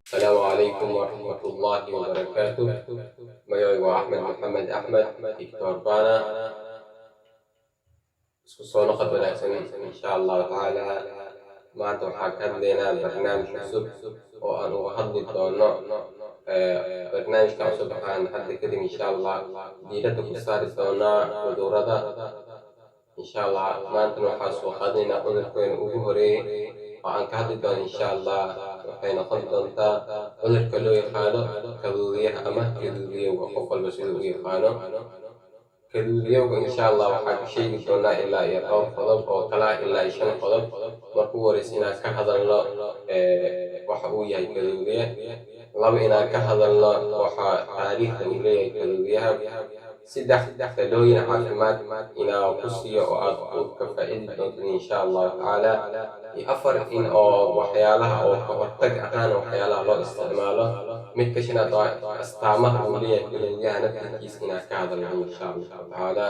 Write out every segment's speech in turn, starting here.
Asalaamu calaykum waraxmatullaahi wabarakaatu. Magacaygu waa Axmed Maxamed Axmed, Doctor Bana. Isku soo noqod wanaagsan. Insha Allahu tacaala, maanta waxaan ka hadlaynaa barnaamij cusub oo aan uga hadli doono. Barnaamijka cusub waxaan hadda kadib, insha Allah, diiradda ku saari doonaa cudurrada, insha Allah. Maantana waxaan soo qaadanaynaa cudurkeena ugu horeeyay oo aan ka hadli doono, insha Allah. Waxay noqon doontaa cudurka loo yaqaano kaduudiyaha ama kaduudiyowga, qof walba siduu u yaqaano kaduudiyowga. Insha Allah, waxaan ka sheegi doonaa ilaa iyo dhowr qodob oo kala ilaa iyo shan qodob. Marka ugu horeysa, inaan ka hadalno waxa uu yahay kaduudiye. Laba, inaan ka hadalno waxa taariikhda uu leeyahay kaduudiyaha. Saddex, talooyin caafimaad inaan ku siiyo oo aad ka faa'iidi doonto, insha Allahu tacaala. Iyo afar, in oo waxyaalaha oo ka hortag ahaan waxyaalaha loo isticmaalo. Midka shanaad oo astaamaha uu leeyahay kaduudiyaha naftirkiisa inaan ka hadalno, insha Allahu tacaala.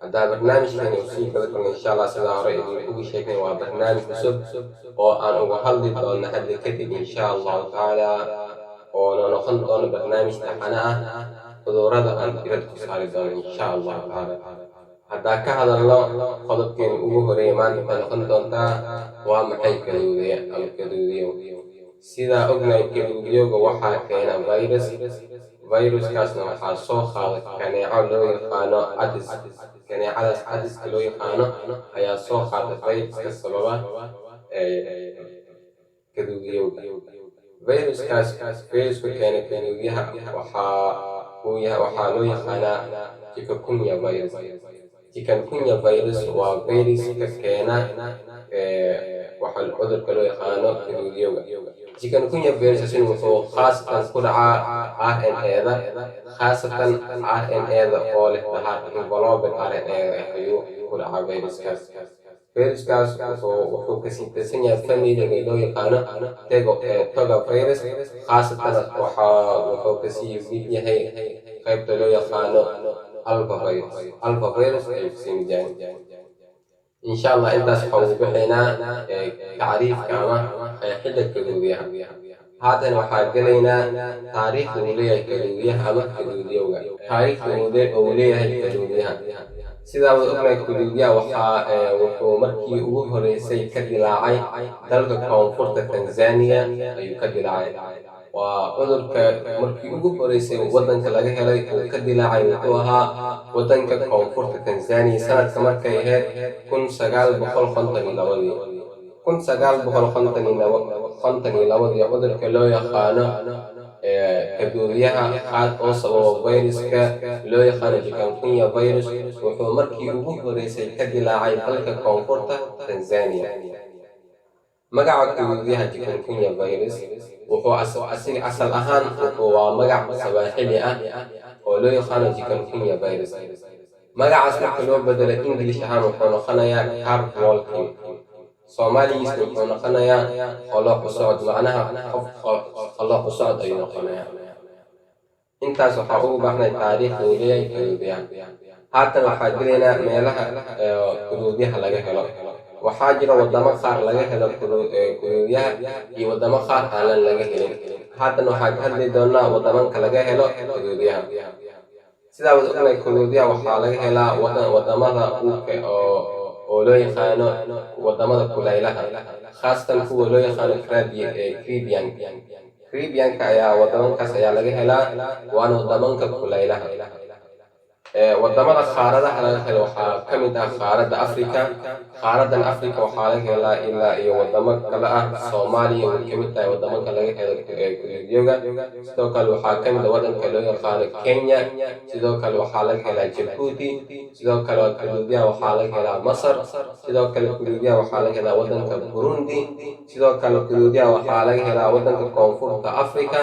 Haddaa barnaamijkeeni uu sii gada kulno, insha Allah, sidaa hore idinkugu sheegnay, waa barnaamij cusub oo aan uga hadli doono hadda kadib, insha Allahu tacaala, oona noqon doono barnaamij taxane ah, cudurrada aan diiradda ku saari doono, insha Allahu tacaala. Haddaa ka hadalno qodobkeena ugu horeeya maanta, waxay noqon doontaa: waa maxay kaduudiye ama kaduudiyow? Sidaa ognahay, kaduudiyowga waxaa keena virus. Viruskaasna waxaa soo qaada kaneeco loo yaqaano Aedes. Kaneecadaas Aedeska loo yaqaano ayaa soo qaada viruska sababa kaduudiyowga. Viruskaas, viruska keena kaduudiyaha, waxaa loo yaqaanaa chikungunya virus. Chikungunya virus waa viruska keena waxa cudurka loo yaqaano kaduudiyowga. Chikungunya virus wuxuu khaasatan ku dhacaa RNA-da, khaasatan RNA-da oo leh dahaarka enveloped RNA ayuu ku dhacaa viruskaas. Viruskaas wuxuu ka tirsan yahay familiga loo yaqaano tego toga virus, khaasatan wuxuu kasii mid yahay qaybta loo yaqaano alpha virus. Alpha virus ayuu kasii mid yahay. Insha Allah, intaas waxaa ugu bixaynaa tacriifka ama qeexidda kaduudiyaha. Haatan waxaa gelaynaa taariikhda uu leeyahay kaduudiyaha ama kaduudiyowga. Taariikhda uu leeyahay kaduudiyaha, sidaa wada ognahay, kaduudiyaha wuxuu markii ugu horeysay ka dilaacay dalka koonfurta Tanzania ayuu ka dilaacay. Waa cudurka markii ugu horeysay waddanka laga helay uu ka dilaacay, wuxuu ahaa waddanka koonfurta Tanzania, sanadka markay ahayd 1952. 1952-dii, cudurka loo yaqaano kaduudiyaha qaad oo sababa viruska loo yaqaano chikungunya virus wuxuu markii ugu horeysay ka dilaacay dalka koonfurta Tanzania. Magaca kaduudiyaha chikungunya virus wuxuu asiga asal ahaan wuxuu waa magac Swahili ah oo loo yaqaano chikungunya virus. Magacaas marka loo bedelo English ahaan, wuxuu noqonayaa curve walking. Soomaaligiisna wuxuu noqonayaa qalooc u socod, macnaha qof qalooc u socod ayuu noqonayaa. Intaas waxaa ugu baxnay taariikhda uu leeyahay kaduudiyaha. Haatan waxaa gelaynaa meelaha kaduudiyaha laga helo. Waxaa jira wadamo qaar laga helo kaduudiyaha iyo wadamo qaar aanan laga helin. Haatan waxaa ka hadli doonaa wadamanka laga helo kaduudiyaha. Sidaa wada ognahay, kaduudiyaha waxaa laga helaa wadamada dhulka oo loo yaqaano wadamada kulaylaha, khaasatan kuwa loo yaqaano Caribbean. Caribbeanka ayaa, wadamankaas ayaa laga helaa, waana wadamanka kulaylaha. Wadamada qaaradaha laga helo waxaa ka mid ah qaaradda Africa. Qaaradan Africa waxaa laga helaa ilaa iyo wadamo kale ah. Soomaaliya way kamid tahay wadamanka laga helo kaduudiyoga. Sidoo kale waxaa ka mid ah wadanka loo yaqaano Kenya. Sidoo kale waxaa laga helaa Jabuuti. Sidoo kale kaduudiyaha waxaa laga helaa Masar. Sidoo kale kaduudiyaha waxaa laga helaa wadanka Burundi. Sidoo kale kaduudiyaha waxaa laga helaa wadanka Koonfurta Africa.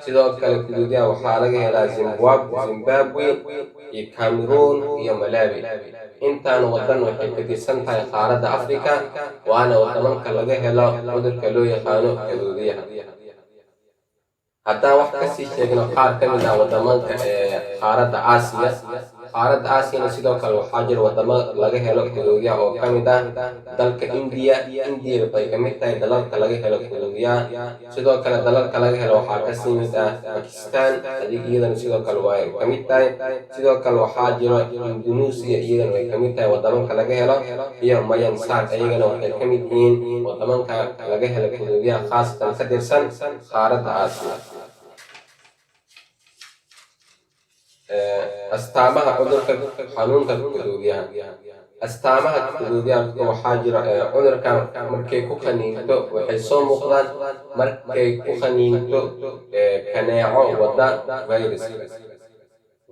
Sidoo kale kaduudiyaha waxaa laga helaa Zimbabwe iyo Cameroon iyo Malawi. Intaan wadan waxay ka tirsan tahay qaaradda Africa, waana wadamanka laga helo cudurka loo yaqaano kaduudiyaha. Haddaan wax kasii sheegno qaar ka mid ah wadamanka ee qaaradda Aasiya, Qaaradda Aasiyana sidoo kale waxaa jira wadamo laga helo kaduudiyaha oo ka mid ah dalka Indiya. Indiya waxay ka mid tahay dalalka laga helo kaduudiyaha. Sidoo kale dalalka laga helo waxaa kasii mid ah Bakistan, adig iyadana sidoo kale way ka mid tahay. Sidoo kale waxaa jiro Indonesia, iyadana way ka mid tahay wadamanka laga helo, iyo Mayansar, iyagana waxay ka mid yihiin wadamanka laga helo kaduudiyaha, khaasatan ka tirsan qaaradda Aasiya. Astaamaha cudurka xanuunka kaduudiyaha. Astaamaha kaduudiyaha waxaa jira cudurkan markay ku qaniinto, waxay soo muuqdaan markay ku qaniinto kaneeco wada viruska.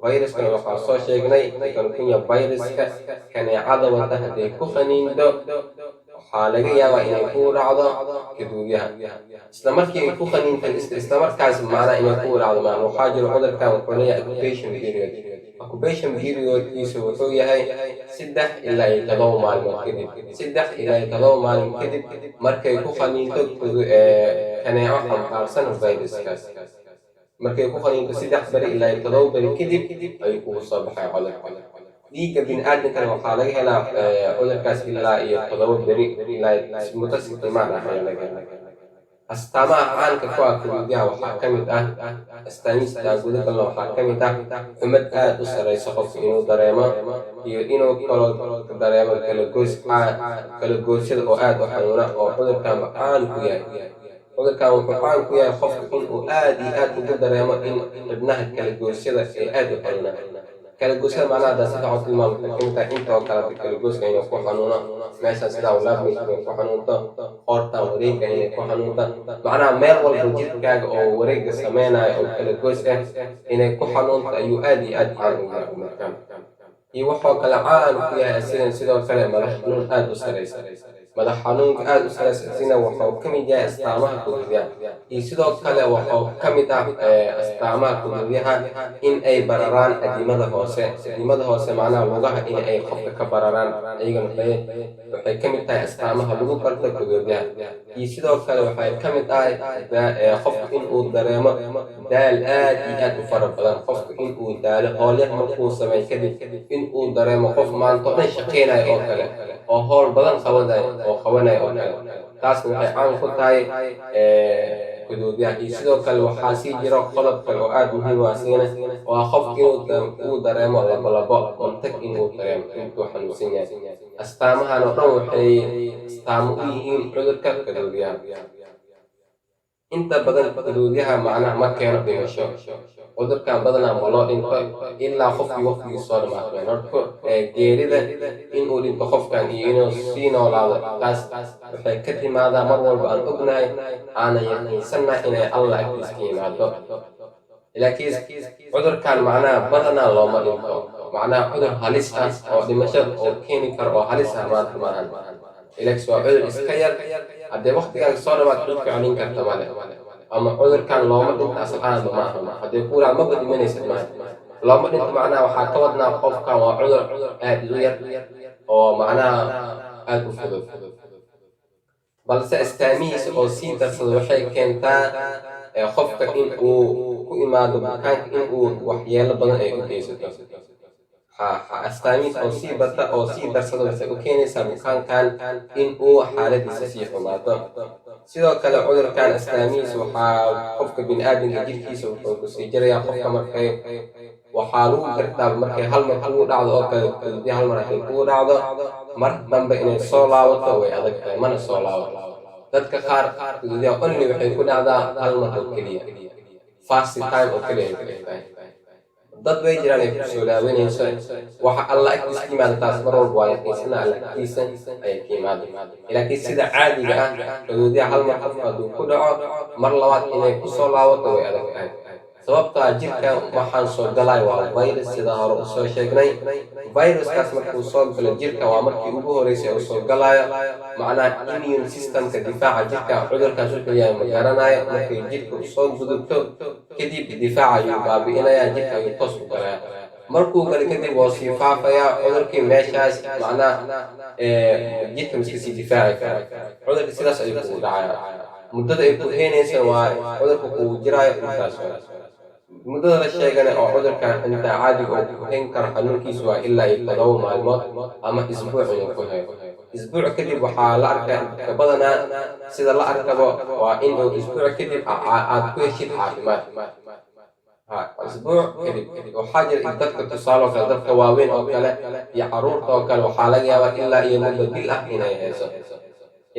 Viruskana waxaa soo sheegnay chikungunya viruska. Kaneecada wada hadday ku qaniinto, waxaa laga yaabaa inay ku dhacdo kaduudiyaha isla markii ay ku qaniintan, isla markaas macnaa inay ku dhacdo maan. Waxaa jiro cudurkan wuxuu leeyahay occupation period. Occupation periodkiisa wuxuu yahay 3 ilaa iyo 7 maalmood kadib. 3 ilaa iyo 7 maalin kadib markay ku qaniinto kaneeco xambaarsan viruskaas, markay ku qaniinto 3 beri ilaa iyo 7 beri kadib ayuu kugu soo baxay cudurka. Dhiigga bini'aadamkana waxaa laga helaa cudurkaas ilaa iyo 7 beri, ilaa muddo sitimaan ah ayaa laga helaa. Astaamaha caanka ku ah kaduudiyaha waxaa ka mid ah, astaamihiisa gudagalna waxaa ka mid ah xumad aad u sareysa qofka inuu dareemo, iyo inuu kaloo dareemo kalagoys, kalagoosyada oo aad u xanuuna, oo cudurkanba caan ku yahay. Cudurkan wuxuu caan ku yahay qofka inuu aad iyo aad ugu dareemo in xibnaha kalagoosyada ay aad u xanuunaan. Kalagoosyada macnaha haddaa si fiican u tilmaamo, waxay kamid tahay intoo kale kalagoyska inuu ku xanuuno, meeshan sidaa u laabmaysa inay ku xanuunto, qoortan wareega inay ku xanuunto, macnaha meel walba jirkaaga oo wareega sameynayo oo kalagoys ah inay ku xanuunto ayuu aad iyo aad caan ugu yahay cudurkan. Iyo waxoo kale caan ku yahay asigan sidoo kale madax xanuun aad u sareysa. Madax xanuunka aad u sareysa isina wuxuu ka mid yahay astaamaha kaduudiyaha. Iyo sidoo kale wuxuu ka mid ah astaamaha kaduudiyaha in ay bararaan adimada hoose. Adimada hoose macnaha lugaha in ay qofka ka bararaan, iyagana waxay ka mid tahay astaamaha lagu garto kaduudiyaha. Iyo sidoo kale waxay ka mid tahay qofka in uu dareemo daal aad iyo aad u fara badan, qofka in uu daalo hoolyar markuu sameeyo kadib, in uu dareemo qof maanta oo dhan shaqeynayo oo kale, oo howl badan qabanayo oo qabanayo oo kale. Taasna waxay caan ku tahay kaduudiyaha. Iyo sidoo kale waxaa sii jira qodob kale oo aad muhiim u ah asigana, waa qofka inuu uu dareemo labolabo, mantag inuu dareemo intuu xanuunsan yahay. Astaamahan oo dhan waxay astaamo u yihiin cudurka kaduudiyaha. Inta badan kaduudiyaha macnaha ma keeno dhimasho. Cudurkan badanaa ma loo dhinto ilaa qofkii waqtigiisa soo dhamaatay. Horta geerida inuu dhinto qofkan iyo inuu sii noolaado, taas waxay ka timaadaa mar walba aan ognahay aanan yaqiinsannahay inay Allah agtiis ka yimaado. Laakiin cudurkan macnaha badanaa looma dhinto, macnaha cudur halis ah oo dhimasho oo keeni karo oo halis ah maanta maahan. Ilax waa cudur iska yar, haddee waqtigaaga soo dhamaad cid ka celin karta male. Ama cudurkan looma dhinto asal ahaanba ma aha. Haddee kuulaa maba dhimanaysid maaha looma dhinto. Macnaha waxaa ka wadnaa qofkan waa cudur aad u yar oo macnaha aad u fudud, balse astaamihiisa oo sii darsada waxay keentaa qofka in uu ku imaado bukaanka in uu waxyeelo badan ay u geysato. Astaamihiisa oo sii bata oo sii darsada waxay u keenaysaa bukaankan in uu xaaladiisa sii xumaato. Sidoo kale cudurkan astaamihiisa waxaa qofka bini'aadamka jirkiisa wuxuu kusii jirayaa qofka markay, waxaa lagu gartaa markay hal mar kugu dhacdo oo kale kaduudiya. Hal mar hadday kugu dhacdo, mar dambe inay soo laabato way adag tahay, mana soo laabato. Dadka qaar kaduudiyaha only waxay ku dhacdaa hal mar oo keliya, first time oo keliya ay ku tahay. Dad way jiraan ay kusoo laabanayso. Waxa Alla agtiisa ka yimaada, taas mar walba waa yaqiinsana, Alla agtiisa ayay ka yimaada. Laakiin sida caadiga ah kaduudiyaha hal mar qofka hadduu ku dhaco, mar labaad inay kusoo laabato way adag tahay, sababtaa jirka waxaan soo galay waa virus. Sida hore usoo sheegnay, viruskaas markuu soo galo jirka, waa markii ugu horeysay uu soo galayo, macnaha immune systemka, difaaca jirka, cudurkaas wuxuu yahay ma garanayo. Markay jirka usoo gudubto kadib, difaaca ayuu baabi'inayaa, jirka ayuu toos u galaya. Markuu galo kadib waa sii faafayaa cudurkii meeshaas, macnaha jidka miska sii difaaci kara cudurka, sidaas ayuu kugu dhacaya. Muddada ay ku heynaysa waa cudurka kugu jiraayo intaas waa. Muddada la sheegana oo cudurkan inta caadiga uu ku hayn karo xanuunkiisu waa ilaa iyo 7 maalmood ama isbuuc inuu ku hayo. Isbuuc kadib waxaa la arkaa dadka badanaa, sida la arkabo, waa inuu isbuuc kadib aad ku heshid caafimaad. Ha, isbuuc kadib waxaa jira dadka, tusaale oo kale, dadka waaweyn oo kale iyo caruurta oo kale, waxaa laga yaabaa ilaa iyo muddo bil ah inay hayso.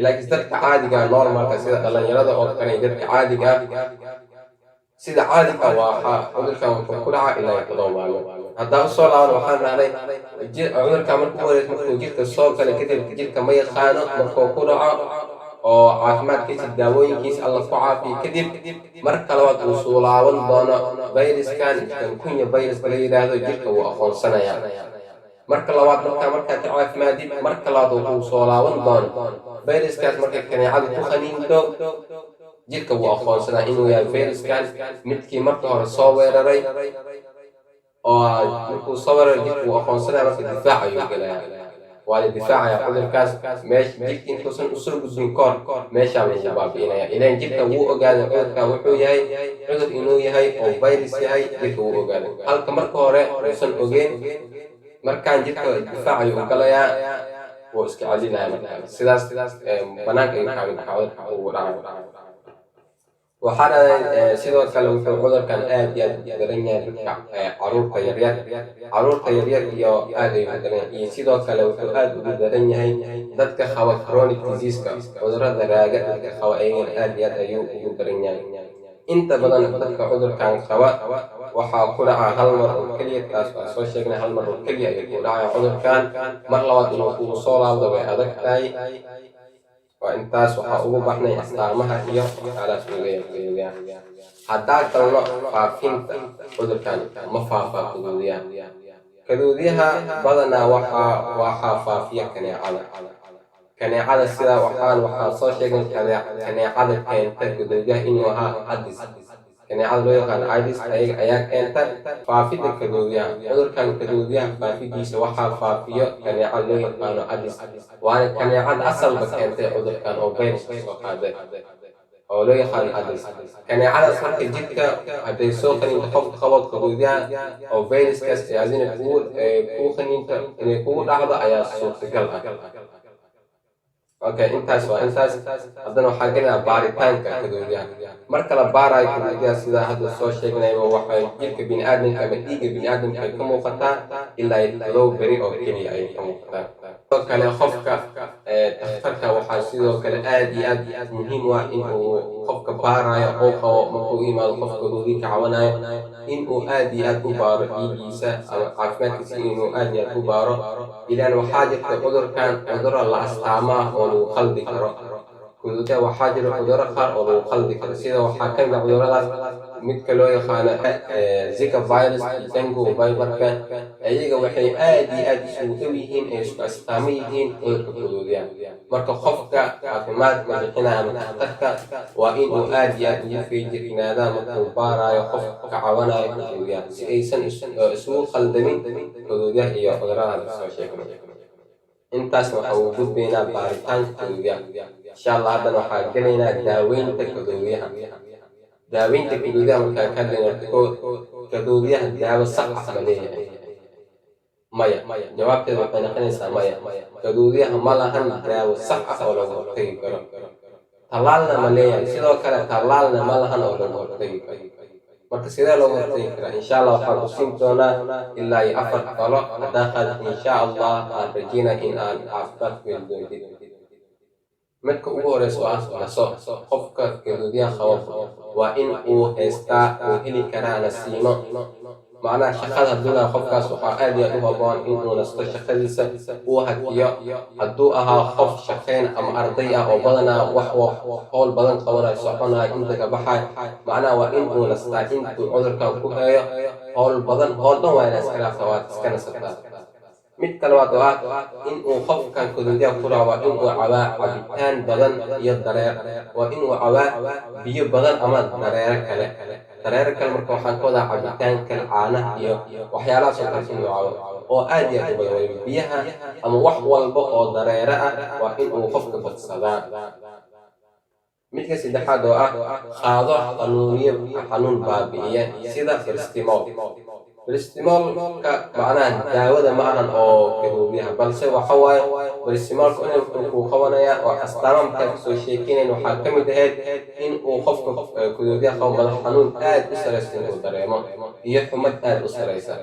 Laakiin dadka caadiga, normalka, sida dhalinyarada oo kale iyo dadka caadiga ah, sida caadiga waa cudurkan wuxuu ku dhacaa ilaa iyo 7 maalmood. Haddaa usoo laaban, waxaan dhahnay cudurkan markuu horeysa, markuu jirka soo gala kadib, jirka ma yaqaano. Markuu ku dhaco oo caafimaadkiisa, daawooyinkiisa Alla ku caafiyo kadib, marka labaad uu soo laaban doono, viruskan chikungunya viruska la yidhaahdo jirka wuu aqoonsanayaa. Marka labaad, markaad ka caafimaadid, marka labaad uu soo laaban doono viruskaas, markay kaneecada ku khaniinto, jirka wuu aqoonsanaa inuu yahay viruskan midkii marka hore soo weeraray. Oo markuu soo weeraray, jirka wuu aqoonsanaya. Marka difaac ayuu gelayaa, waa la difaacaya cudurkaas. Meesha jirka intuusan usoo gudbin kahor, meeshaa lagu baabi'inaya. Ilaan jirka wuu ogaaday cudurkan wuxuu yahay, cudur inuu yahay oo virus yahay, jirka wuu ogaaday, halka marka hore uusan ogeyn. Markaan jirka difaac ayuu u galayaa, wuu iska celinaya. Markaan sidaas banaanka ayuu kaaga baxaa cudurka ugu dhacay. Waxaa dhahday sidoo kale wuxuu cudurkan aad iyo aad ugu daran yahay dadka caruurta yaryar. Caruurta yaryar iyo aad ayuu ugu daran yahay, iyo sidoo kale wuxuu aad ugu daran yahay dadka qaba chronic diseaseka, cudurada raaga dadka qaba, ayagana aad iyo aad ayuu ugu daran yahay. Inta badan dadka cudurkan qaba waxaa ku dhaca hal mar oo keliya. Taas waa soo sheegnay, hal mar oo keliya ayuu ku dhacaya cudurkan. Mar labaad inuu kugu soo laabdo way adag tahay. Waa intaas waxaa ugu baxnay astaamaha iyo waxyaalahaas uu leeyahay. Haddaa galno faafinta cudurkan, ma faafaa kaduudiyaha? Kaduudiyaha badanaa waxaa faafiya kaneecada. Kaneecada sida waxaan soo sheegnay kaneecada keenta kaduudiyaha inuu ahaa Aedes, kaneecada loo yaqaan Aedes, ayaga ayaa keenta faafidda kaduudiyaha. Cudurkan kaduudiyaha faafidiisa waxaa faafiyo kaneecada loo yaqaano Aedes, waana kaneecada asalba keentay cudurkan oo viruska soo qaaday oo loo yaqaano Aedes. Kaneecadaas marka jidhka hadday soo qaniinto qofka qabo kaduudiyaha oo viruskaas ay adina kuu qaniinto, inay kugu dhacdo ayaa suurtagal ah. Okay, intaas waa intaas. Haddana waxaa gelinayaa baaritaanka kaduudiyaha. Marka la baarayo kaduudiyaha, sidaa hadda soo sheegnayba, waxay jirka biniaadamka ama dhiigga biniaadamka ay ka muuqataa ilaa iyo 7 beri oo keliya ayay ka muuqataa. Sidoo kale qofka takhtarka waxaa sidoo kale aad iyo aad muhiim u ah in uu qofka baarayo oo qabo, markuu u yimaado qof kaduudi ka cabanayo, in uu aad iyo aad u baaro dhiiggiisa ama caafimaadkiisa, inuu aad iyo aad u baaro. Ilaan waxaa jirta cudurkan cuduro la astaamaha oo lagu qaldi karo kaduudiyaha. Waxaa jira cuduro qaar oo lagu qaldi karo, sida waxaa ka mid ah cuduradaas midka loo yaqaano Zika virus iyo dengue feverka. Iyaga waxay aad iyo aad isugu dhow yihiin, ay isku astaamo yihiin cudurka kaduudiyaha. Marka qofka caafimaadka bixinaya ama takhtarka waa inuu aad iyo aad ugu feejignaadaa markuu baarayo qof ka cabanayo kaduudiyaha, si aysan isugu qaldamin kaduudiyaha iyo cudurada hadda soo sheegnay. Intaasna waxa uu gudbaynaa baaritaanka kaduudiyaha, insha Allah. Haddana waxaa gelaynaa daaweynta kaduudiyaha. Daaweynta kaduudiyaha markaa ka hadlayna, kaduudiyaha daawo sax ah ma leeyahay? Maya, jawaabteeda waxay noqonaysaa maya. Kaduudiyaha ma lahan daawo sax ah oo lagu hortagi karo. Tallaalna ma leeyahay? Sidoo kale tallaalna ma lahan oo lagu hortagi karo. Marka sidee looga hortagi karaa? Insha Allah waxaan ku siin doonaa ilaa iyo afar talo. Haddaa qaadid, insha Allah aan rajeynaa in aan caafimaad ku heli doontid. Midka ugu horeysa oo ah naso. Qofka kaduudiyaha qabo waa in uu haystaa, uu heli karaa nasiino. Macnaha shaqada hadduu lahaa qofkaas, waxaa aad iyo aad u habboon in uu nasto, shaqadiisa uu hakiyo. Hadduu ahaa qof shaqeyn ama arday ah oo badanaa wax howl badan qabanayo, soconayo, inta ka baxayo, macnaha waa in uu nastaa intuu cudurkan ku hayo. Howl badan, howl dhan waa inaa iska dhaaftaa, waad iska nasataa. Mid kale waad oo ah in uu qofkan kaduudiyaha ku dhaco, waa in uu cabaa cabitaan badan iyo dareer, waa in uu cabaa biyo badan ama dareero kale. Dareero kale marka waxaan ka wadaa cabitaan kale, caanaha iyo waxyaalahaas oo kale inuu cabo oo aad iyo aad u badan. Waliba biyaha ama wax walba oo dareero ah waa in uu qofka badsadaa. Midka saddexaad oo ah qaado xanuuniyo, xanuun baabi'iya sida paracetamol. Paracetamolka macnaha daawada ma ahan oo kaduudiyaha, balse waxa waaye paracetamolka in wuxuu kuu qabanayaa oo astaama markaa kasoo sheekeynayn waxaa ka mid ahayd in uu qofka kaduudiyaha qabo madax xanuun aad u sareysa inuu dareemo iyo xumad aad u sareysa.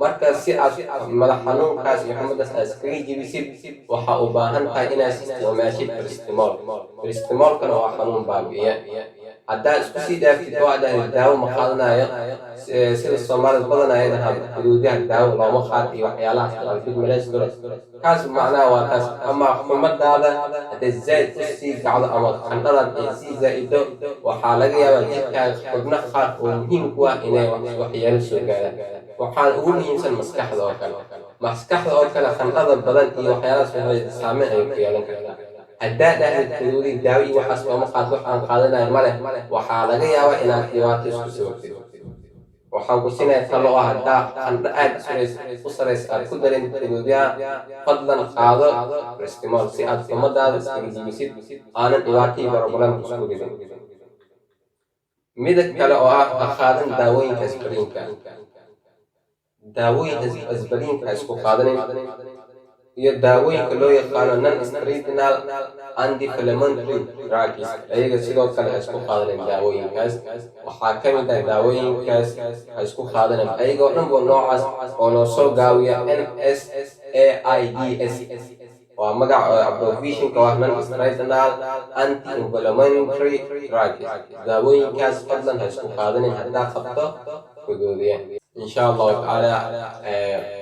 Marka si aad madax xanuunkaas iyo xumadaas aad iskaga jebisid, waxaa u baahan tahay inaad isticmaashid paracetamol. Paracetamolkana waa xanuun baabi'iye. Haddaa isku sii dhaaftid oo aad dhahdid daawo ma qaadanayo, sida Soomaalida badan ay dhahaan, xuduudaha daawo looma qaato iyo waxyaalahaas qalbid maleystiro, kaas macnaha waa taas. Ama xumadaada hadday zaid u sii gacdo ama qandhadaad ay sii zaa'ido, waxaa laga yaabaa jirkaaga xubno qaar oo muhiim ku ah inay waxyeelo soo gaaraan. Waxaana ugu muhiimsan maskaxda oo kale. Maskaxda oo kale qandhada badan iyo waxyaalahaas waxay saameyn ay ku yeelan kartaa. Haddaa dhahdid xuduudii daawo iyo waxaas looma qaato, wax aan qaadanayo ma leh, waxaa laga yaabaa inaad dhibaato isku sababtid. Waxaan ku siinaya talo ah, haddaa qandho aad u saraysa aad ku dareentid xuduudiyaha, fadlan qaado paracetamol si aad xumadaada iskaga jibisid, aanan dhibaato iyo problem isku ridin. Mida kale oo ah, ha qaadan daawooyinka aspirinka. Daawooyinka aspirinka ha isku qaadanin iyo daawooyinka loo yaqaano non steroidal anti-inflammatory drugs. Ayaga sidoo kale ha isku qaadanin daawooyinkaas. Waxaa ka mid ah daawooyinkaas ha isku qaadanin ayaga oo dhan bo noocaas oo loo soo gaabiya NSAIDs. Waa magac abbreviationka, waa non steroidal anti-inflammatory drugs. Daawooyinkaas fadlan ha isku qaadanin haddaa qabto kudoodiya. Insha Allahu tacaala,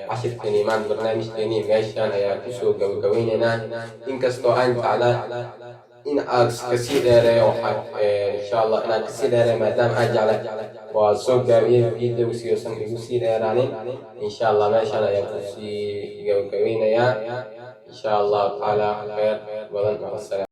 cashirkeeni maanta, barnaamijkeeni meeshaan ayaa kusoo gabagabeyneynaa. Inkastoo aan jeclaa in aad kasii dheereeyo, waxaa insha Allah inaan kasii dheereeyo maadaama aan jeclay, waa soo gaabiyey video si uusan igu sii dheeraanin. Insha Allah meeshaan ayaan kusii gabagabeynayaa. Insha Allahu tacaala, khayr badan, maca salaama.